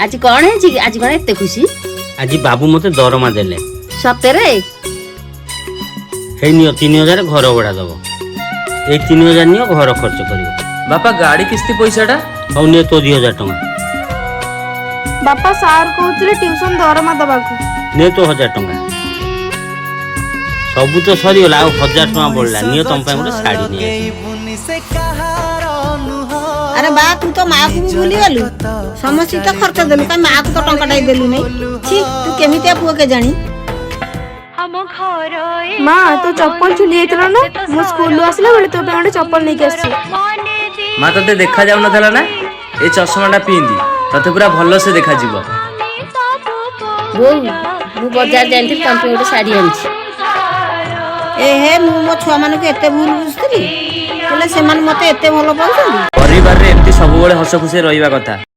ଆଜି କଣ ହେଇଛି କି? ଆଜି କଣ ଏତେ ଖୁସି? ଆଜି ବାବୁ ମତେ ଦରମା ଦେଲେ। ସତରେ? ହେଇ ନିଅ 3000, ଘର ଭଡ଼ା ଦବ। ଏଇ 3000 ନିଅ, ଘର ଖର୍ଚ୍ଚ କରିବ। ବାପା, ଗାଡ଼ି କିସ୍ତି ପଇସାଟା? ହଉ, ନିଅ ତୋ 2000 ଟଙ୍କା। ବାପା, ସାର୍ କହୁଥିଲେ ଟ୍ୟୁସନ ଦରମା ଦବାକୁ। ନେ ତୋ 1000 ଟଙ୍କା। ସବୁ ତ ସରିଗଲା, ଆଉ 1000 ଟଙ୍କା ବଳିଲା। ନିଅ, ତମ ପାଇଁ ଗୋଟେ ଶାଢ଼ୀ ନେଇ ଆସିବି। ଆରେ ବା, ତୁ ତ ମାକୁ ବି ଭୁଲିଗଲୁ। ସମସ୍ତେ ତ ଖର୍ଚ୍ଚ ଦେଲୁ, କାଇଁ ମାକୁ ତ ଟଙ୍କାଟାଏ ଦେଲୁ ନାଇଁ। ଛି, ତୁ କେମିତିଆ ପୁଅ କେଜାଣି। ମା, ତୋ ଚପଲ ଛିଣ୍ଡି ଯାଇଥିଲା ନା? ମୁଁ ସ୍କୁଲରୁ ଆସିଲା ବେଳେ ତୋ ପାଇଁ ଗୋଟେ ଚପଲ ନେଇକି ଆସିଛି। ମା, ତତେ ଦେଖା ଯାଉନଥିଲା ନା? ଏ ଚଷମାଟା ପିନ୍ଧି ତତେ ପୁରା ଭଲସେ ଦେଖାଯିବ। ବୋଉ, ମୁଁ ବଜାର ଯାଇଥିଲି, ତମ ପାଇଁ ଗୋଟେ ଶାଢ଼ୀ ଆଣିଛି। ଏ ହେ, ମୁଁ ମୋ ଛୁଆମାନଙ୍କୁ ଏତେ ଭୁଲ ବୁଝୁଥିଲି, ହେଲେ ସେମାନେ ମତେ ଏତେ ଭଲ ପାଉଛନ୍ତି। ପରିବାରରେ ଏମିତି ସବୁବେଳେ ହସ ଖୁସିରେ ରହିବା କଥା।